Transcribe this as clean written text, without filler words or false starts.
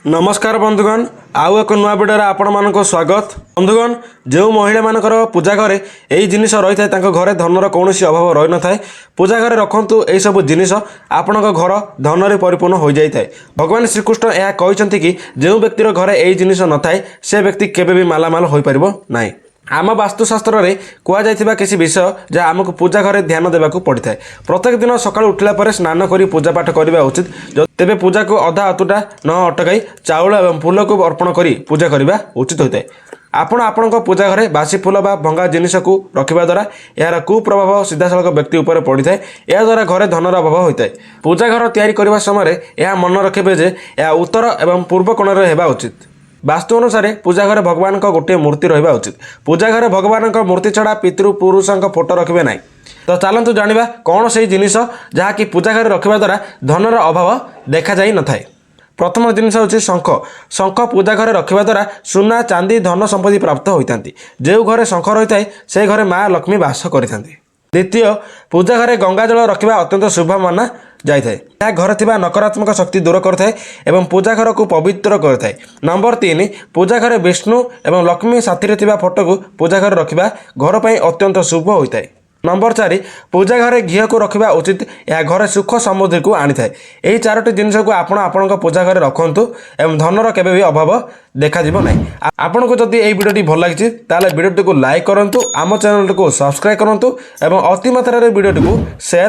ନମସ୍କାର ବନ୍ଧୁଗଣ, ଆଉ ଏକ ନୂଆ ଭିଡ଼ିଓରେ ଆପଣମାନଙ୍କୁ ସ୍ୱାଗତ। ବନ୍ଧୁଗଣ, ଯେଉଁ ମହିଳାମାନଙ୍କର ପୂଜା ଘରେ ଏହି ଜିନିଷ ରହିଥାଏ, ତାଙ୍କ ଘରେ ଧନର କୌଣସି ଅଭାବ ରହିନଥାଏ। ପୂଜା ଘରେ ରଖନ୍ତୁ ଏହିସବୁ ଜିନିଷ, ଆପଣଙ୍କ ଘର ଧନରେ ପରିପୂର୍ଣ୍ଣ ହୋଇଯାଇଥାଏ। ଭଗବାନ ଶ୍ରୀକୃଷ୍ଣ ଏହା କହିଛନ୍ତି କି ଯେଉଁ ବ୍ୟକ୍ତିର ଘରେ ଏହି ଜିନିଷ ନଥାଏ, ସେ ବ୍ୟକ୍ତି କେବେ ବି ମାଲାମାଲ ହୋଇପାରିବ ନାହିଁ। ଆମ ବାସ୍ତୁଶାସ୍ତ୍ରରେ କୁହାଯାଇଥିବା କିଛି ବିଷୟ, ଯାହା ଆମକୁ ପୂଜା ଘରେ ଧ୍ୟାନ ଦେବାକୁ ପଡ଼ିଥାଏ। ପ୍ରତ୍ୟେକ ଦିନ ସକାଳୁ ଉଠିଲା ପରେ ସ୍ନାନ କରି ପୂଜା ପାଠ କରିବା ଉଚିତ। ତେବେ ପୂଜାକୁ ଅଧା ଅତୁଟା ନ ଅଟକାଇ ଚାଉଳ ଏବଂ ଫୁଲକୁ ଅର୍ପଣ କରି ପୂଜା କରିବା ଉଚିତ ହୋଇଥାଏ। ଆପଣ ଆପଣଙ୍କ ପୂଜା ଘରେ ବାସି ଫୁଲ ବା ଭଙ୍ଗା ଜିନିଷକୁ ରଖିବା ଦ୍ୱାରା ଏହାର କୁପ୍ରଭାବ ସିଧାସଳଖ ବ୍ୟକ୍ତି ଉପରେ ପଡ଼ିଥାଏ। ଏହାଦ୍ୱାରା ଘରେ ଧନର ଅଭାବ ହୋଇଥାଏ। ପୂଜା ଘର ତିଆରି କରିବା ସମୟରେ ଏହା ମନେ ରଖିବେ ଯେ ଏହା ଉତ୍ତର ଏବଂ ପୂର୍ବ କୋଣରେ ହେବା ଉଚିତ। ବାସ୍ତୁ ଅନୁସାରେ ପୂଜା ଘରେ ଭଗବାନଙ୍କ ଗୋଟିଏ ମୂର୍ତ୍ତି ରହିବା ଉଚିତ। ପୂଜା ଘରେ ଭଗବାନଙ୍କ ମୂର୍ତ୍ତି ଛଡ଼ା ପିତୃପୁରୁଷଙ୍କ ଫଟୋ ରଖିବେ ନାହିଁ। ତ ଚାଲନ୍ତୁ ଜାଣିବା କ'ଣ ସେଇ ଜିନିଷ, ଯାହାକି ପୂଜା ଘରେ ରଖିବା ଦ୍ୱାରା ଧନର ଅଭାବ ଦେଖାଯାଇ ନଥାଏ। ପ୍ରଥମ ଜିନିଷ ହେଉଛି ଶଙ୍ଖ। ଶଙ୍ଖ ପୂଜା ଘରେ ରଖିବା ଦ୍ୱାରା ସୁନା, ଚାନ୍ଦି, ଧନ ସମ୍ପତ୍ତି ପ୍ରାପ୍ତ ହୋଇଥାନ୍ତି। ଯେଉଁ ଘରେ ଶଙ୍ଖ ରହିଥାଏ, ସେ ଘରେ ମା ଲକ୍ଷ୍ମୀ ବାସ କରିଥାନ୍ତି। ଦ୍ୱିତୀୟ, ପୂଜା ଘରେ ଗଙ୍ଗା ଜଳ ରଖିବା ଅତ୍ୟନ୍ତ ଶୁଭ ମାନା ଯାଇଥାଏ। ଏହା ଘରେ ଥିବା ନକାରାତ୍ମକ ଶକ୍ତି ଦୂର କରିଥାଏ ଏବଂ ପୂଜା ଘରକୁ ପବିତ୍ର କରିଥାଏ। ନମ୍ବର 3, ପୂଜା ଘରେ ବିଷ୍ଣୁ ଏବଂ ଲକ୍ଷ୍ମୀ ସାଥିରେ ଥିବା ଫଟୋକୁ ପୂଜା ଘରେ ରଖିବା ଘର ପାଇଁ ଅତ୍ୟନ୍ତ ଶୁଭ ହୋଇଥାଏ। ନମ୍ବର 4, ପୂଜା ଘରେ ଘିଅକୁ ରଖିବା ଉଚିତ। ଏହା ଘରେ ସୁଖ ସମୃଦ୍ଧିକୁ ଆଣିଥାଏ। ଏହି ଚାରୋଟି ଜିନିଷକୁ ଆପଣ ଆପଣଙ୍କ ପୂଜା ଘରେ ରଖନ୍ତୁ ଏବଂ ଧନର କେବେ ବି ଅଭାବ ଦେଖାଯିବ ନାହିଁ। ଆପଣଙ୍କୁ ଯଦି ଏହି ଭିଡ଼ିଓଟି ଭଲ ଲାଗିଛି, ତାହେଲେ ଭିଡ଼ିଓଟିକୁ ଲାଇକ୍ କରନ୍ତୁ, ଆମ ଚ୍ୟାନେଲଟିକୁ ସବସ୍କ୍ରାଇବ୍ କରନ୍ତୁ ଏବଂ ଅତି ମାତ୍ରାରେ ଭିଡ଼ିଓଟିକୁ ସେୟାର